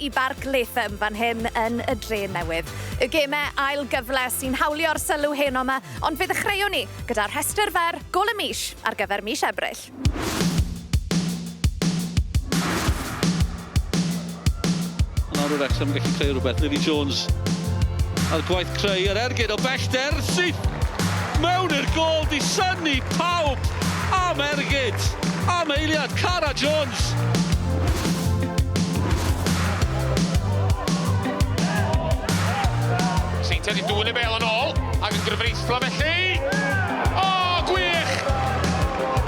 i Barc Latham fan hyn yn y Dre Newydd. Y gemau ail gyfle sy'n hawlio'r sylw heno 'ma, ond fe ddechreuwn ni gyda rhestr fer gôl y mis ar gyfer mis Ebrill. Nawr Wrecsam yn gallu creu rhywbeth. Lily Jones a'r gwaith creu yr ergyd o bellter syth mewn i'r gôl di synnu pawb am ergyd am eiliad Cara Jones. Seintiau 'di dwyn y bêl yn ôl ac yn gyfreithlon felly. O, gwych!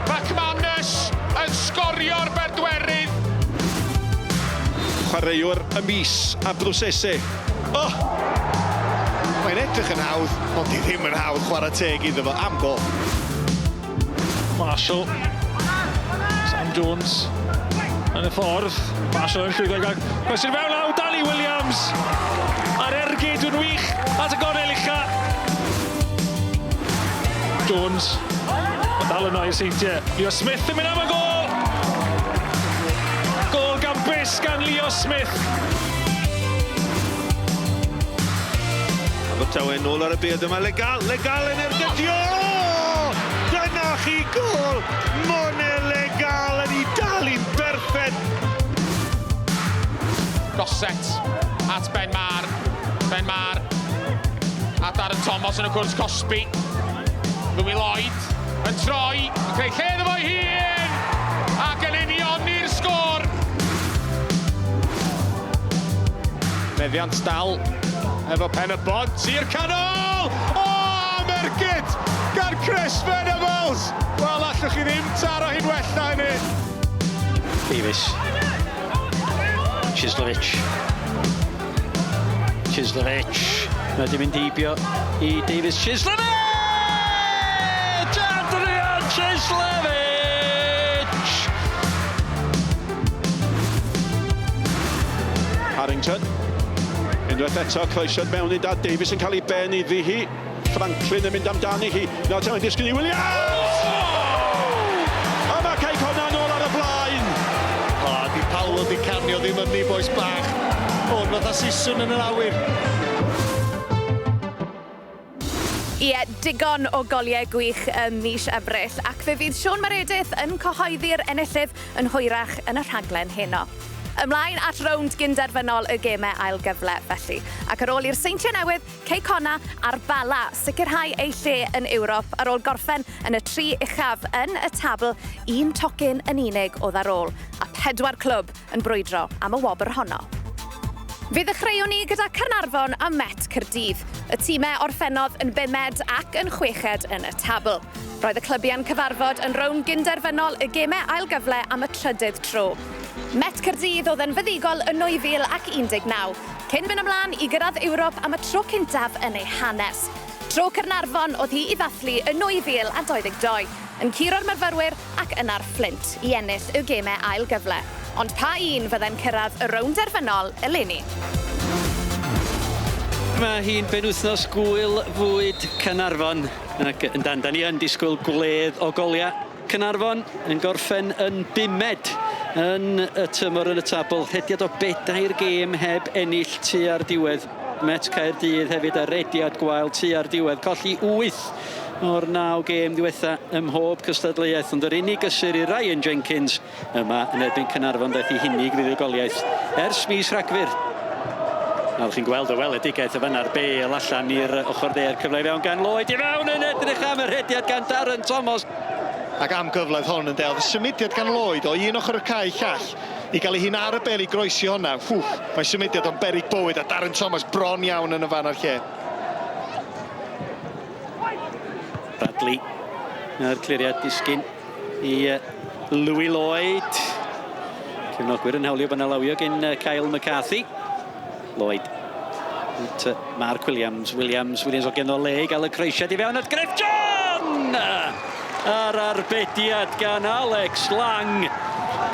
McManus yn sgorio'r bedwerydd. Chwaraewr y mis a Brucese. O! Mae'n edrych yn hawdd, ond di ddim yn hawdd chwarae teg iddo fo am gôl. Marshall. Sam Jones yn y ffordd. Marshall yn llwyddo i gael cwestiwn fewn law Danny Williams. A'r ergyd yn wych at y gornel ucha. Jones. Mae'n dal yno i'r Seintiau. Leo Smith yn mynd am y gôl! Gôl gampus gan Leo Smith. Abertawe nôl ar y bêl, dyma Legal, Legal yn ergydio! Dyna chi gôl! Mone Legal yn ei dalu'n berffeth! Gosset at Ben Maher. Ben Maher a Darren Thomas yn y cwrs cosbi. Louis Lloyd yn troi, yn creu lle iddo fo'i hun ac yn unioni'r sgôr. Meddiant dal efo pen y bont i'r canol! O, am ergyd gan Chris Venables! Wel, allwch chi ddim taro hi'n well na hynny. Davies. Chislovich. Chislovich. Mae di mynd heibio i Davies. Chislovich! Adrian Chislovich! Harrington. Unwaith eto, croesiad mewn i Dad Davies yn cael ei ben iddi hi. Franklin yn mynd amdani hi. Nawr te mae'n disgyn i Williams! A mae Cei Connah nôl ar y blaen! O, di Paolo Di Canio ddim yn ni, bois bach. Hwn fatha siswrn yn yr awyr. Ie, digon o goliau gwych ym mis Ebrill, ac fe fydd Siôn Meredith yn cyhoeddi'r enillydd yn hwyrach yn y rhaglen heno. Ymlaen at rownd gynderfynol y gemau ail gyfle, felly. Ac ar ôl i'r Seintiau Newydd, Cei Connah a'r Bala sicrhau eu lle yn Ewrop ar ôl gorffen yn y tri uchaf yn y tabl, un tocyn yn unig oedd ar ôl, a phedwar clwb yn brwydro am y wobr honno. Fe ddechreuwn ni gyda Caernarfon a Met Caerdydd, y timau orffennodd yn bumed ac yn chweched yn y tabl. Roedd y clybiau'n cyfarfod yn rownd gynderfynol y gemau ail gyfle am y trydydd tro. Met Caerdydd oedd yn fuddugol yn 2019, cyn mynd ymlaen i gyrraedd Ewrop am y tro cyntaf yn ei hanes. Tro Caernarfon oedd hi i ddathlu yn 2022, yn curo'r myfyrwyr ac yna'r Fflint i ennill y gemau ail gyfle. Ond pa un fyddai'n cyrraedd y rownd derfynol eleni? Mae hi'n benwythnos gŵyl fwyd Caernarfon ac yndan, da ni yn disgwyl gwledd o goliau. Caernarfon yn gorffen yn bumed yn y tymor yn y tabl, rhediad o bedair gêm heb ennill tua'r diwedd. Met Caerdydd hefyd ar rediad gwael tua'r diwedd, colli 8 o'r 9 gêm ddiwetha ym mhob cystadleuaeth, ond yr unig gysur i Ryan Jenkins yma yn erbyn Caernarfon ddaeth i hunig fuddugoliaeth ers mis Rhagfyr. Nawr chi'n gweld y weledigaeth y fanna'r bêl allan i'r ochr dde a'r cyfle i fewn gan Lloyd i fewn yn edrych am y rhediad gan Darren Thomas. Ac am gyfle oedd hon yn de, oedd y symudiad gan Lloyd o un ochr y cae llall i gael ei hun ar y bêl i groesi honna, wff, mae symudiad o'n beryg bywyd a Darren Thomas bron iawn yn y fan a'r lle. Bradley a'r cliriad disgyn i Louis Lloyd. Cefnogwyr yn hawlio bod yna lawio gen Kyle McCarthy. Lloyd. At Mark Williams, Williams, Williams o gen o le i gael y croesiad i fewn at Griff John! A'r arbediad gan Alex Lang.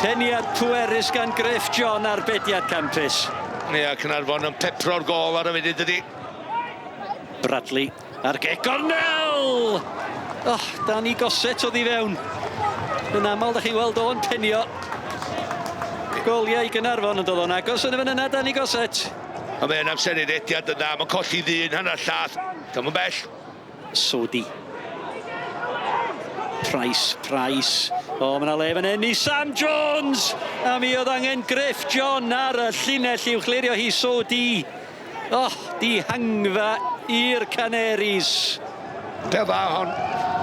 Peniad pwerus gan Griff John, arbediad campus. Ie, Caernarfon yn pepro'r gôl ar y funud dydi. Bradley a'r gic gornel! Oh, Danny Gossett oedd i fewn. Yn aml, da chi'n weld o'n penio. Goliau i Gaernarfon yn dod o'n agos yn y fan yna, Danny Gossett. A mae'n amseru'r rediad yn dda, mae'n colli ddyn, hanner llath. Dio'm yn bell. Sodi. Price, Price. O, mae yna le fan hyn i Sam Jones! A mi oedd angen Griff John ar y llinell i'w chlirio hi, Sodi. O, oh, dihangfa i'r Canaries. Bel dda hon,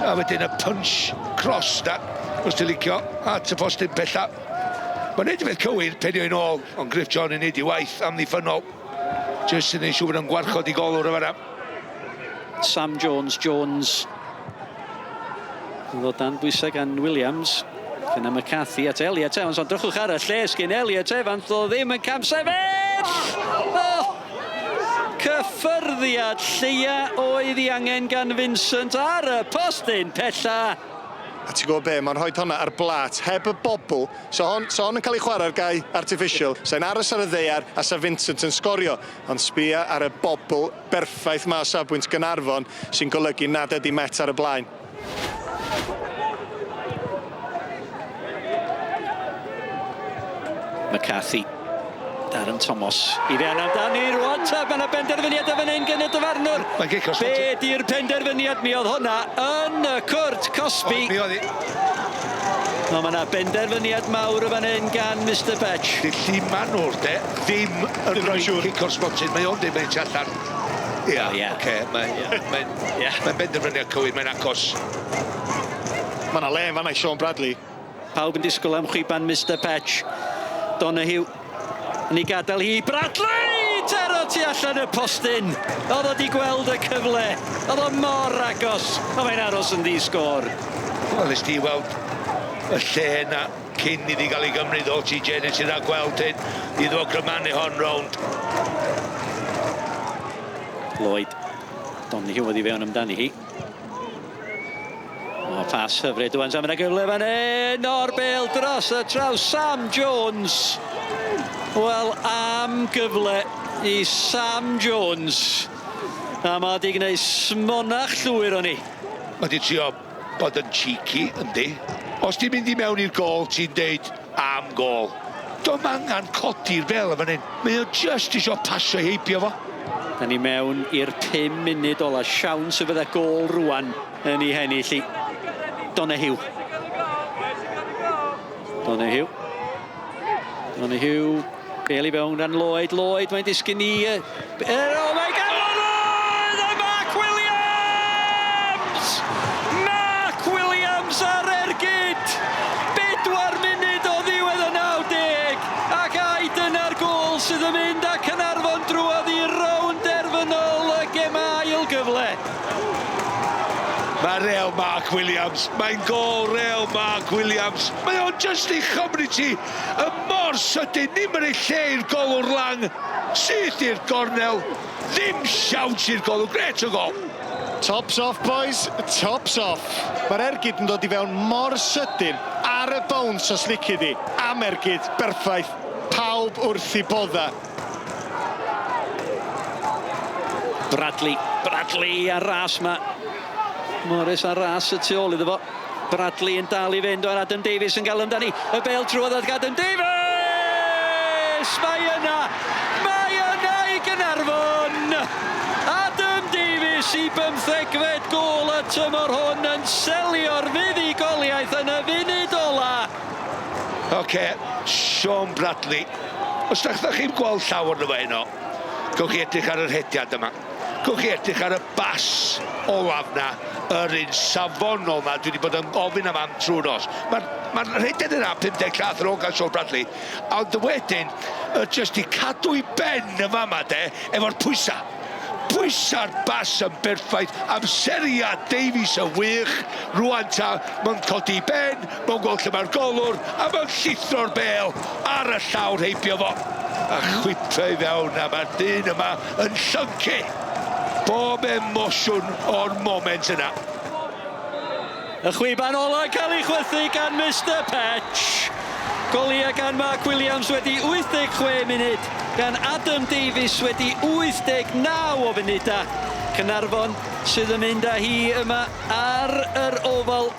a wedyn y punch cross na, os ti'n licio, at y postyn pella. Mae'n neud y peth cywir, penio i'n ôl, ond Griff John yn neud i waith amddiffynnol. Jyst yn neud siŵr bod o'n gwarchod i golwr o fanna. Sam Jones, Jones. Yn ddod dan bwysau gan Williams. Yna McCarthy at Elliot Evans, ond drychwch ar y lle sgyn Elliot Evans, ddo ddim yn camsefyll! Oh! Cyffyrddiad lleia oedd ei angen gan Vincent ar y postyn pella. A ti'n gwybod be, mae'n rhoi honna ar blat, heb y bobl. So hon, so hon yn cael ei chwarae ar gae artificial. Sa'n aros ar y ddaear a sa Vincent yn sgorio. Ond sbia ar y bobl berffaith ma o safbwynt Gaernarfon sy'n golygu nad ydy Met ar y blaen. McCarthy. Darren Thomas. I fewn amdani rwan ta, mae yna benderfyniad yn fan hyn gan y dyfarnwr. Mae'n gic o'r Be di'r penderfyniad? Mi oedd hwnna yn y cwrt cosbi. Mi oedd hi. No, mae yna benderfyniad mawr yn fan hyn gan Mr Petch. Di llimanwr de ddim yn rhoi cic o'r smotyn. Mae o'n dweud mae'n tu allan. Ia, Ie. oce, mae'n mae, Ie. mae benderfyniad cywir, mae'n agos. Mae yna le yn fanna i Sean Bradley. Pawb yn disgwyl am chwiban Mr Petch. Donahue yn ei gadael hi. Bradley! Tero tu allan y postyn. Oedd o di gweld y cyfle. Oedd o mor agos. A mae'n aros yn ddi-sgôr. Wel, nes ti weld y lle yna cyn iddi gael ei gymryd o TJ, nes i dda gweld hyn, iddo fo crymanu hon rownd. Lloyd. Donahue wedi fewn amdani hi. O, pas hyfryd wan. Mae yna gyfle fan hyn o'r bel dros y traws. Sam Jones. Wel, am gyfle i Sam Jones. A mae wedi gwneud smonach llwyr o'n i. Mae di trio bod yn cheeky, yndi. Os ti'n mynd i mewn i'r gol, ti'n deud am gol. Do'm angen codi'r bel yn fan hyn. Mae o just isio pasio heibio fo. Da ni mewn i'r 5 munud ola. Siawns y fydda gol rwan yn ei hennill hi. Donahue. Donahue. Donahue. Bel i fewn ran Lloyd. Lloyd, mae'n disgyn i... Oh my God! Lloyd! A Mark Williams! Mark Williams ar ergyd! 4 munud o ddiwedd y 90! Ac ai dyna'r gôl sydd yn mynd â Caernarfon drwodd i rownd derfynol y gemau ail gyfle. Mae real Mark Williams. Mae'n gol real Mark Williams. Mae o'n just ei chymryd ti y mor sydyn. Ddim yn ei lle i'r golwr lang. Syth i'r gornel. Ddim siawns i'r golwr. Gret o gol. Tops off, boys. Tops off. Mae'r ergyd yn dod i fewn mor sydyn ar y bounce os lici di. Am ergyd, berffaith. Pawb wrth i bodda. Bradley, Bradley ar ras ma. Morris ar ras y tu ôl iddo fo. Bradley yn dal i fynd o'r Adam Davies yn gael amdani. Y bel trwodd at Adam Davies! Mae yna! Mae yna i Gaernarfon! Adam Davies i bymthegfed gôl y tymor hwn yn selio'r fuddugoliaeth yn y funud ola. Oce, Sean Bradley. Os da chi'n gweld llawer ohono fo heno, gewch chi edrych ar yr hediad yma. Gewch chi edrych ar y bas olaf na, yr un safonol na dwi wedi bod yn ofyn am am trwy nos. Mae'r ma rhediad yna 50 llath ar ôl gan Sean Bradley, ond wedyn, just i cadw i ben y fama de, efo'r pwysa. Pwysa'r bas yn berffaith, amseriad Davies yn wych, rwan ta, mae'n codi ben, mae'n gweld lle mae'r golwr, a mae'n llithro'r bel ar y llawr heibio fo. A chwipio i fewn, a mae'r dyn yma yn llyncu. Bob emosiwn o'r moment yna. Y chwiban ola cael ei chwythu gan Mr Petch. Goliau gan Mark Williams wedi 86 munud, gan Adam Davies wedi 89 o funudau. Caernarfon sydd yn mynd â hi yma ar yr ofal.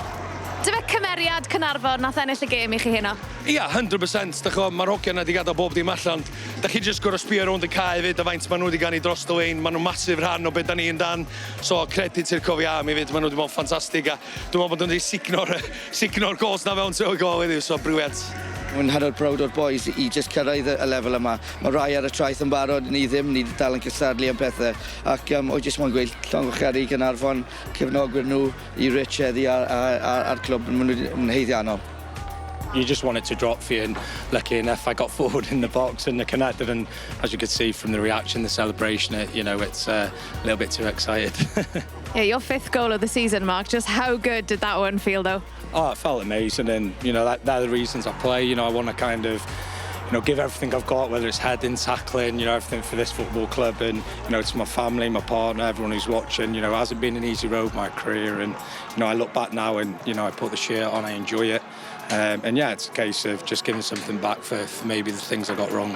Dyma cymeriad Caernarfon nath ennill y gêm i chi heno. Ia, 100%, dach ch'mo', ma'r hogia 'na 'di gadal bob dim allan. Dach chi jyst gor'o' sbio rownd y cae 'fyd a faint ma' nw 'di ganu dros y lein, ma' nw'n massive rhan o be' 'dan ni yndan? So credit i'r Cofi Army 'fyd, ma' nw 'di bod yn ffantastig a dwi me'wl bod nhw 'di sugno'r yy sugno'r gols 'na fewn tu ôl i gôl heddiw, so brilliant. Wy'n hynod prowd o'r bois i jyst cyrraedd y y lefel yma. Ma' rai ar y traeth yn barod, ni ddim, ni dal yn cystadlu am pethe ac yym wy jyst moyn gweud llongyfarchiade i Gaernarfon, cefnogwyr nhw, i Rich heddi a a a a'r clwb, ma' nhw 'di yn haeddiannol. You just want it to drop for you and lucky enough I got forward in the box and I connected and as you could see from the reaction, the celebration, it, you know, it's a little bit too excited. Yeah, your fifth goal of the season, Mark. Just how good did that one feel, though? Oh, it felt amazing and, you know, they're the reasons I play. You know, I want to kind of, give everything I've got, whether it's heading, tackling, everything for this football club and, to my family, my partner, everyone who's watching. It hasn't been an easy road, my career. And, I look back now and, I put the shirt on, I enjoy it. And yeah, it's a case of just giving something back for maybe the things I got wrong.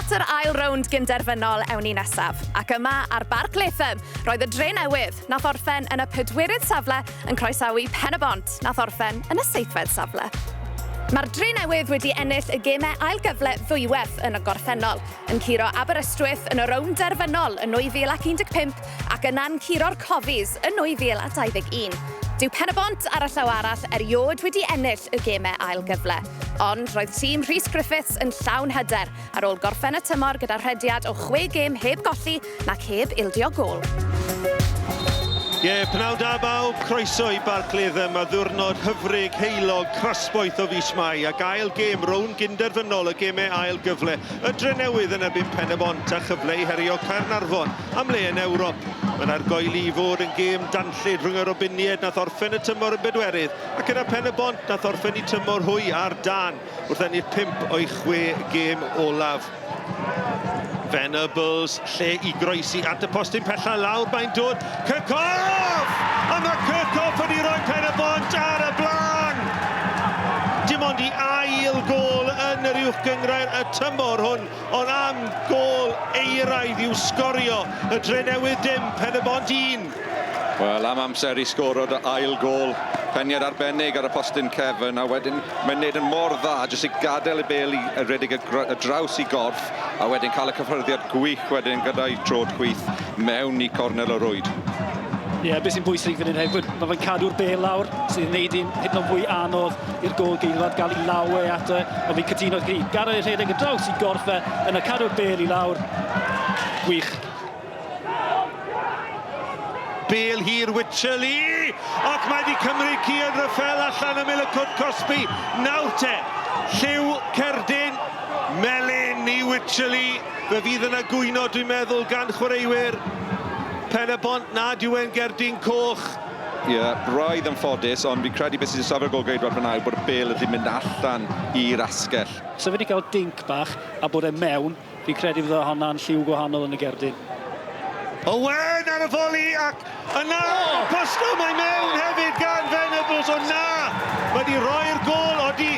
At yr ail rownd gynderfynol ewn ni nesaf, ac yma ar Barc Latham, roedd y Dre Newydd nath orffen yn y pedwerydd safle yn croesawu Pen-y-bont nath orffen yn y seithfed safle. Mae'r Dre Newydd wedi ennill y gemau ail gyfle ddwywaith yn y gorffennol, yn curo Aberystwyth yn y rownd derfynol yn 2015 ac yna'n curo'r Cofis yn 2021. Dyw Pen-y-bont ar y llaw arall erioed wedi ennill y gemau ail gyfle. Ond roedd tîm Rhys Griffiths yn llawn hyder ar ôl gorffen y tymor gyda rhediad o chwe gêm heb golli nac heb ildio gôl. Ie, yeah, pnawn da bawb, croeso i Barc Latham a ddiwrnod hyfryd, heulog, crasboeth o fis Mai ac ail gêm rownd gynderfynol y gemau ail gyfle. Y Drenewydd yn erbyn Pen-y-bont a chyfle i herio Caernarfon am le yn Ewrop. Mae'n argoeli i fod yn gêm danllyd rhwng y Robiniaid nath orffen y tymor yn bedwerydd ac yna Pen-y-bont nath orffen i tymor hwy ar dan wrth ennill 5 o'i chwe gêm olaf. Venables, lle i groesi at y postyn pella lawr, mae'n dod. Kirchhoff! A mae Kirchhoff wedi rhoi Pen y Bont ar y blaen! Dim ond i ail gôl yn yr uwch gynghrair y tymor hwn, ond am gôl euraidd i'w sgorio. Y Drenewydd dim, Pen y Bont 1. Wel, am amser i sgoro dy ail gôl. Peniad arbennig ar y postyn cefn, a wedyn mae'n neud yn mor dda, jyst i gadael y bêl i redeg y, y draws i gorff, a wedyn cael y cyffyrddiad gwych wedyn gyda'i trod chwith mewn i cornel y rwyd. Ie, yeah, beth sy'n bwysig fan hyn hefyd, mae fe'n cadw'r bêl lawr, sy'n gwneud hi'n hyd yn oed fwy anodd i'r gôl geidwad gael ei law e ato e. Ond fi'n cytuno chi, gadael ei rhedeg y draws i gorff e, yna cadw'r bêl i lawr. Gwych. Bêl hir Wycherley, ac mae wedi cymryd Cian Ruffell allan ymyl y cwrt cosbi. Nawr te, lliw cerdyn melyn i Wycherley. Fe fydd yna gwyno, dwi'n meddwl, gan chwaraewyr Pen y Bont nad yw e'n gerdyn coch. Ie, yeah, braidd yn ffodus, ond fi'n credu beth sy'n safio'r gôl geidwad fyna yw bod y bêl wedi mynd allan i'r asgell. So fe wedi cael dink bach a bod e mewn, fi'n credu fydde hwnna'n lliw gwahanol yn y gerdyn. Owen ar y foli ac yna oh! Posto mae mewn hefyd gan Venables, o na! Mae wedi rhoi'r gôl odi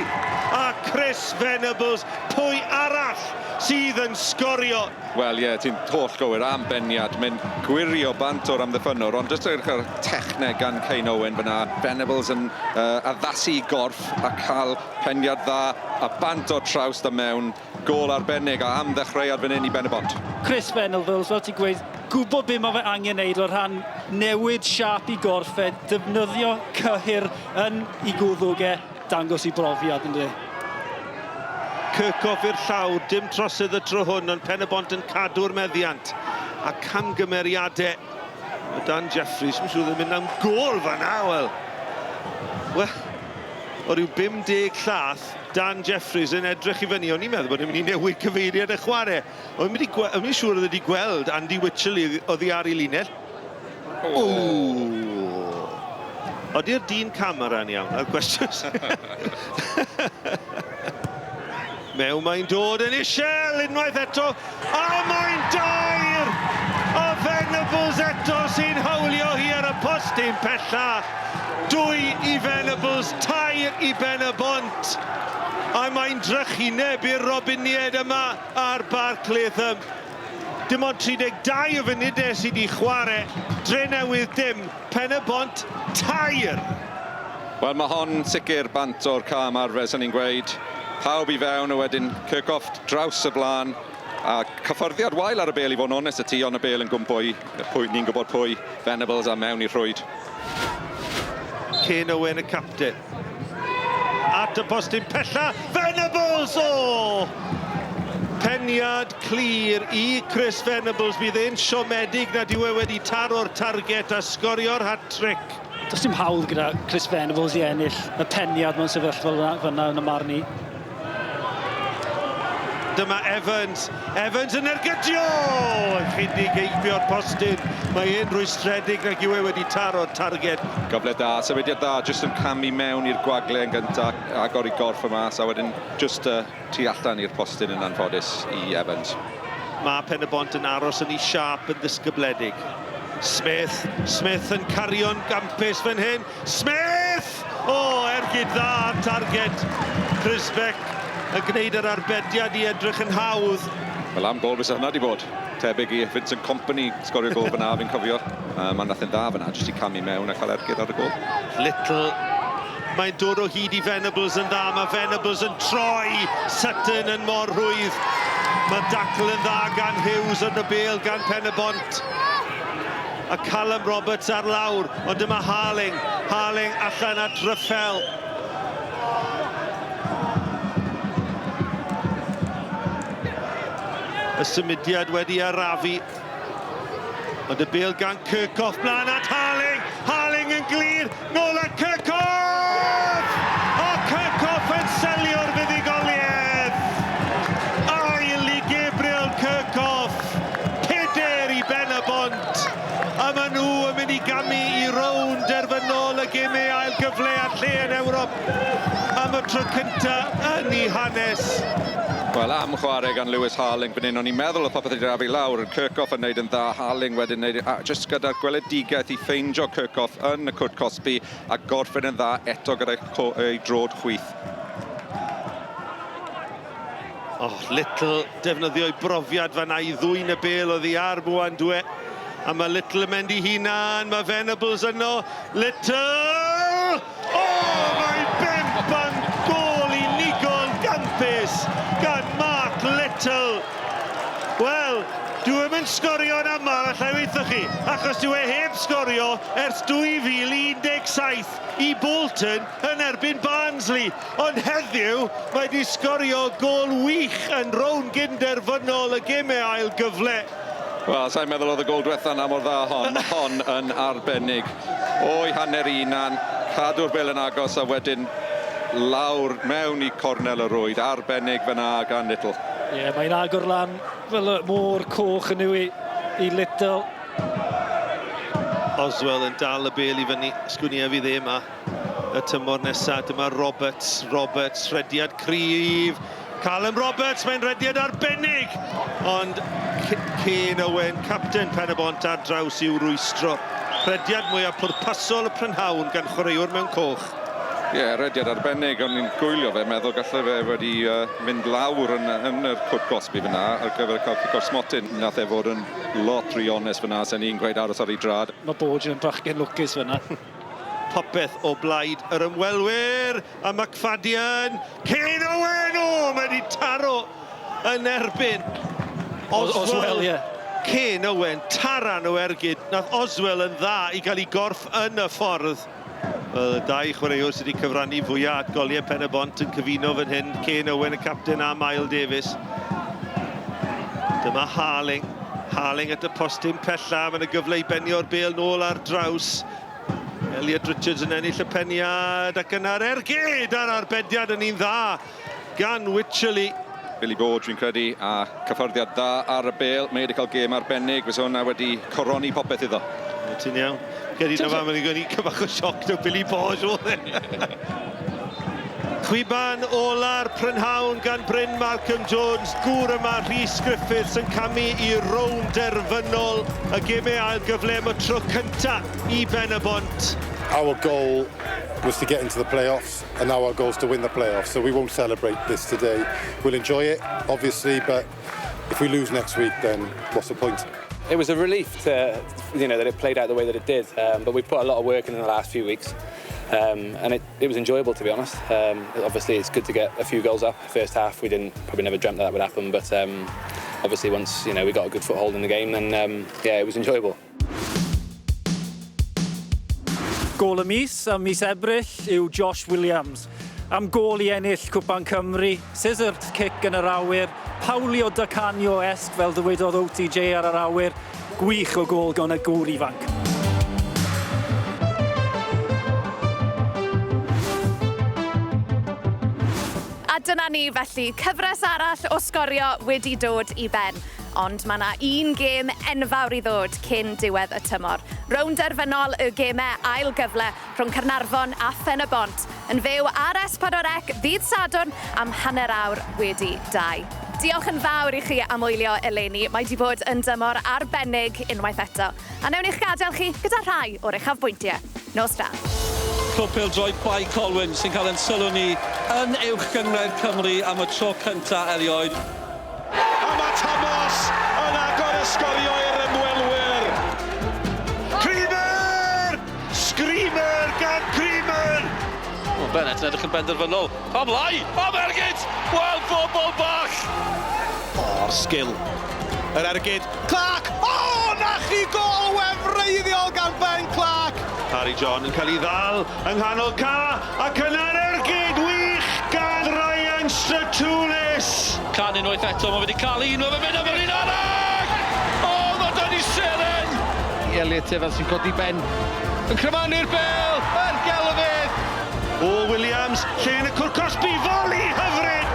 a Chris Venables, pwy arall sydd yn sgorio? Wel ie, yeah, ti'n holl gywir am beniad, mynd gwirio bant o'r amddiffynnwr, ond jyst edrych ar techneg gan Kane Owen fyna, Venables yn addasu i gorff a cael peniad dda a bant o'r trawst a mewn gôl arbennig a am ddechreuad fan hyn i Ben-y-bont. Chris Venables, fel ti'n gweud, gwybod be mae fe angen neud o rhan newid siâp i gorff e, defnyddio cyhyr yn ei gwddwg e, dangos i brofiad yn dweud. Kirchhoff i'r llawr, dim trosedd y tro hwn, ond Pen-y-bont yn cadw'r meddiant. A camgymeriadau. Mae Dan Jeffries, mae'n siŵr ddim mynd am gôl fan'na, wel. Wel, o ryw 50 llath, Dan Jeffries yn edrych i fyny. O'n i'n meddwl bod e'n mynd i newid cyfeiriad y chwarae. O'n i'n siŵr oedd wedi gweld Andy Wycherley oddi ar ei linell. O! Ody'r dyn camera'n iawn a'r cwestiwn. Mewn mae'n dod yn isel unwaith eto, a mae'n dair! A Venables eto sy'n hawlio hi ar y postyn pella. 2 i Venables, 3 i Ben-y-bont. A mae'n drychineb i'r Robiniaid yma ar Barc Latham. Dim ond 32 o funudau sydd wedi chwarae. Drenewydd dim, Pen-y-bont tair. Wel, mae hon sicr bant o'r cam arfer, sy'n ni'n gweud. Pawb i fewn, a wedyn Kirchhoff draws y blaen. A cyffyrddiad wael ar y bêl i fod yn onest y ti, ond y bêl yn gwmpo i pwy, ni'n gwybod pwy, Venables a mewn i'r rhwyd. Kane Owen y capten. At y postyn pella, Venables! O! Peniad clir i Chris Venables. Bydd e'n siomedig nad yw e wedi taro'r target a sgorio'r hat-trick. Does dim hawl gyda Chris Venables i ennill y peniad mewn sefyllfa fyna yn y marn i. Dyma Evans. Evans yn ergydio! Chydig heibio'r postyn. Mae e'n rwystredig nag yw e wedi taro'r targed. Gyfle da, symudiad da, jyst yn camu mewn i'r gwagle yn gyntaf, agor i gorff y mas, a wedyn jyst tu allan i'r postyn yn anffodus i Evans. Mae Pen-y-bont yn aros yn ei siâp yn ddisgybledig. Smith, Smith yn cario'n gampus fan hyn. Smith! O, ergyd dda ar targed. Crisbeck yn gwneud yr arbediad i edrych yn hawdd. Wel, am gol fysa hwnna di bod. Tebyg i Vincent Kompany sgorio gol fyna, fi'n cofio. Mae'n nath yn dda fyna, jyst i camu mewn a cael ergyd ar y gol. Little. Mae'n dod o hyd i Venables yn dda. Mae Venables yn troi Sutton yn mor rhwydd. Mae dacl yn dda gan Hughes yn y bêl gan Pen-y-bont. A Callum Roberts ar lawr, ond dyma Harling. Harling allan at Ruffel. Y symudiad wedi arafu. Ond y bêl gan Kirchhoff mlaen at Harling. Harling yn glir, nôl at Kirchhoff! O, Kirchhoff yn selio'r fuddugoliaeth! Ail i Gabriel Kirchhoff, peder i Ben-y-bont. A maen nhw yn mynd i gamu i rownd derfynol y gemau ail gyfle a lle yn Ewrop am y tro cyntaf yn ei hanes. Wel, am chwarae gan Lewis Harling fan hyn, o'n i'n meddwl oedd popeth wedi arafu lawr, Kirchhoff yn neud yn dda, Harling wedyn neud, a jyst gyda'r gweledigaeth i ffeindio Kirchhoff yn y cwrt cosbi a gorffen yn dda eto gyda'i ei drod chwith. Oh, Little defnyddio'i brofiad fan'na i ddwyn y bêl oddi ar Mwandwe. A mae Little yn mynd i hunan, mae Venables yno. Little! O, mae bump am gôl unigol gampus gan Mark Little. Wel, dyw e'm yn sgorio'n aml, alla i weithio chi, achos dyw e heb sgorio ers 2017 i Bolton yn erbyn Barnsley. Ond heddiw, mae di sgorio gôl wych yn rownd gynderfynol y gemau ail gyfle. Wel, sa'n meddwl oedd y gôl diwetha 'na mor dda hon. Mae hon yn arbennig. O'i hanner i hunan, cadw'r bêl yn agos a wedyn lawr mewn i cornel y rwyd. Arbennig fyna gan Little. Ie, yeah, mae'n agor lan fel y môr coch yn yw i Little. Oswell yn dal y bêl i fyny. Sgwni a fydd e yma y tymor nesaf. Dyma Roberts, Roberts, rhediad cryf. Callum Roberts, mae'n rhediad arbennig! Ond Kane Owen, capten Pen-y-bont ar draws i'w rwystro. Rhediad mwyaf pwrpasol y prynhawn gan chwaraewr mewn coch. Ie, yeah, rhediad arbennig, o'n i'n gwylio fe, meddwl gallai fe wedi mynd lawr yn yr cwrt gosbi fyna ar gyfer cael cico'r smotyn. Nath e fod yn lot rhy onest fyna, sen i'n gweud aros ar ei drad. Mae Borge yn bachgen lwcus fyna. Popeth o blaid yr ymwelwyr, a McFadden, Kane Owen, o, mae wedi taro yn erbyn Oswell, ie. Kane Owen, taran o ergyd, nath Oswell yn dda i gael ei gorff yn y ffordd. Wel, y dau chwaraewr sydd wedi cyfrannu fwyaf at goliau Pen-y-bont yn cyfuno fan hyn, Kane Owen, y capten, a Mael Davies. Dyma Harling. Harling at y postyn pella, mae yna gyfle i benio'r bêl nôl ar draws. Elliot Richards yn ennill y peniad ac yna'r ergyd a'r arbediad yn un dda gan Wycherley. Billy Borge fi'n credu a cyffyrddiad dda ar y bêl. Mae wedi cael gêm arbennig, fysa hwnna wedi coroni popeth iddo. Ti'n iawn. Gedi na fan, mae'n gwneud cyfach o sioc no Billy Borge oedd e. Chwiban ola'r prynhawn gan Bryn Malcolm Jones, gŵr yma Rhys Griffiths yn camu i rownd derfynol y gemau ail gyfle am y tro cynta i Ben-y-bont. Our goal was to get into the playoffs, and now our goal is to win the playoffs. So we won't celebrate this today. We'll enjoy it, obviously, but If we lose next week, then what's the point? It was a relief to, you know, that it played out the way that it did. But we put a lot of work in the last few weeks, and it was enjoyable, to be honest. Obviously, it's good to get a few goals up. First half, we didn't probably never dreamt that that would happen, but obviously once we got a good foothold in the game, then yeah, it was enjoyable. Gôl y mis am mis Ebrill yw Josh Williams. Am gôl i ennill Cwpan Cymru, scissor kick yn yr awyr, Paulio Di Canio-esque fel dywedodd OTJ ar yr awyr, gwych o gôl gan y gŵr ifanc. A dyna ni felly, cyfres arall o Sgorio wedi dod i ben. Ond mae yna un gêm enfawr i ddod cyn diwedd y tymor. Rownd derfynol y gemau ail gyfle rhwng Caernarfon a Phen-y-bont yn fyw ar S4C ddydd Sadwrn am 2:30. Diolch yn fawr i chi am wylio eleni. Mae wedi bod yn dymor arbennig unwaith eto. A newn ni'ch gadael chi gyda rhai o'r uchafbwyntiau. Nos da. Clwb Pêl-droed Bae Colwyn sy'n cael ein sylw ni yn Uwch Gynghrair Cymru am y tro cyntaf erioed. A mae Thomas yn agor y sgorio i'r ymwelwyr. Creamer! Screamer gan Creamer! O, Bennett yn edrych yn benderfynol. Am lai! Am ergyd! Wel, bobl bach! O'r sgil. Yr ergyd. Clark! O, na chi gol wefreiddiol gan Ben Clark! Harry John yn cael ei ddal yng nghanol ca ac yna'r ergyd wych gan Ryan Stratulis. Can unwaith eto, mae wedi cael un, mae fe'n mynd am yr un arall! O, mae dan i seren! Elliot Evans sy'n codi ben. Yn cryfanu'r bel! Yn gelfydd! O Williams, lle yn y cwrt cosbi, volley hyfryd!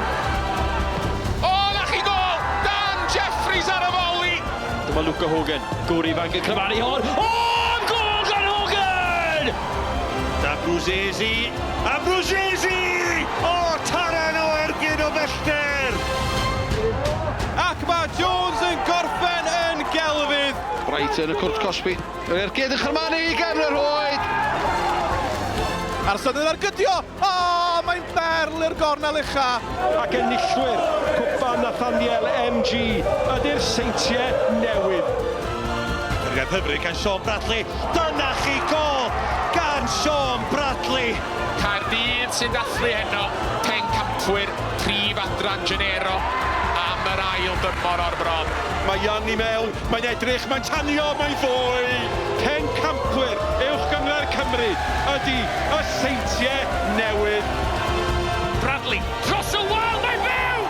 O, na chi gol! Dan Jeffries ar y volley! Dyma Luca Hogan, gŵr ifanc yn cryfanu hon. O, gôl gan Hogan! Abruzesi, Abruzesi! O, taran o ergyd o bellter! Ac mae Jones yn gorffen yn gelfydd. Bright yn y cwrt cosbi. Yr ergyd yn chyrmanu gan yr oed. A'r sydyn argydio. O, mae'n berl i'r gornel ucha. Ac enillwyr Cwpan Nathaniel MG ydy'r Seintiau Newydd. Cyrraedd hyfryd gan Sean Bradley. Dyna chi gol gan Sean Bradley. Caerdydd sy'n dathlu heno, pencampwyr prif adran Genero am yr ail dymor o'r bron. Mae Young i mewn, mae'n edrych, mae'n tanio, mae'n ddwy. Pencampwyr Uwch Gynghrair Cymru ydy y Seintiau Newydd. Bradley dros y wal, mae'n fyw!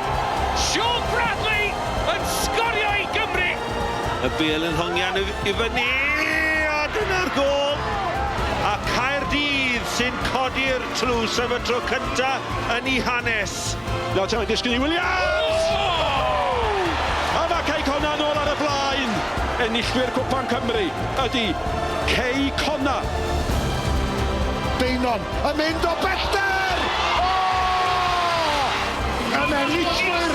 Sean Bradley yn sgorio i Gymru! Y bel yn hongian i fyny, a dyna'r gol. A Caerdydd sy'n codi'r tlws am y tro cynta yn ei hanes. Nawr te mae'n disgyn i Williams! A mae Cei Connah nôl ar y blaen. Enillwyr Cwpan Cymru ydy Cei Connah. Beinon yn mynd o bellter! O! Yn enillwyr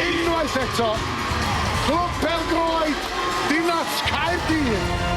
unwaith eto. Clwb Pêl-droed Dinas Caerdydd.